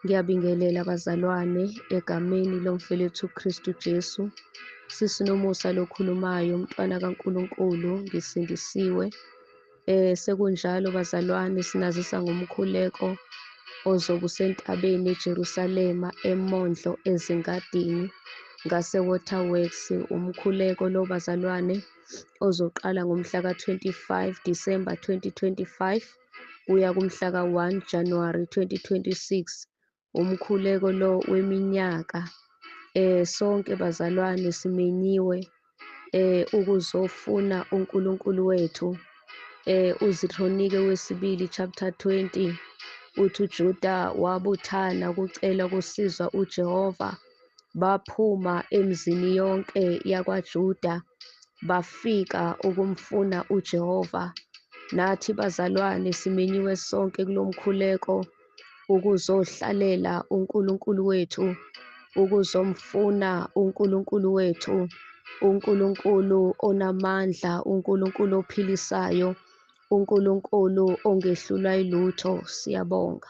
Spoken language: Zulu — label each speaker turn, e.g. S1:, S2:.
S1: Ngiyabingelela bazalwane egameni lomfelethu Kristu Jesu. Sisinomusa lokhulumayo, mntwana kaNkulunkulu, ngisindisiwe. Sekunjalo bazalwane, sinazisa ngomkhuleko ozobe usentabeni eJerusalema eMondlo ezingadini ngase-Waterworks. Umkhuleko lo bazalwane ozoqala ngomhla ka-25 December 2025 kuya kumhla ka-1 January 2026. Umkhuleko lo weminyaka. Sonke bazalwane simenyiwe ukuzofuna uNkulunkulu wethu. UZikronike wesibili chapter 20 uthi uJuda wabuthana ukucela ukusizwa uJehova, baphuma emzini yonke yakwaJuda bafika ukumfuna uJehova. Nathi bazalwane simenyiwe sonke kulomkhuleko ukuzohlalela uNkulunkulu wethu, ukuzomfuna uNkulunkulu wethu, uNkulunkulu onamandla, uNkulunkulu ophilisayo, uNkulunkulu ongehlulwa yilutho. Siyabonga.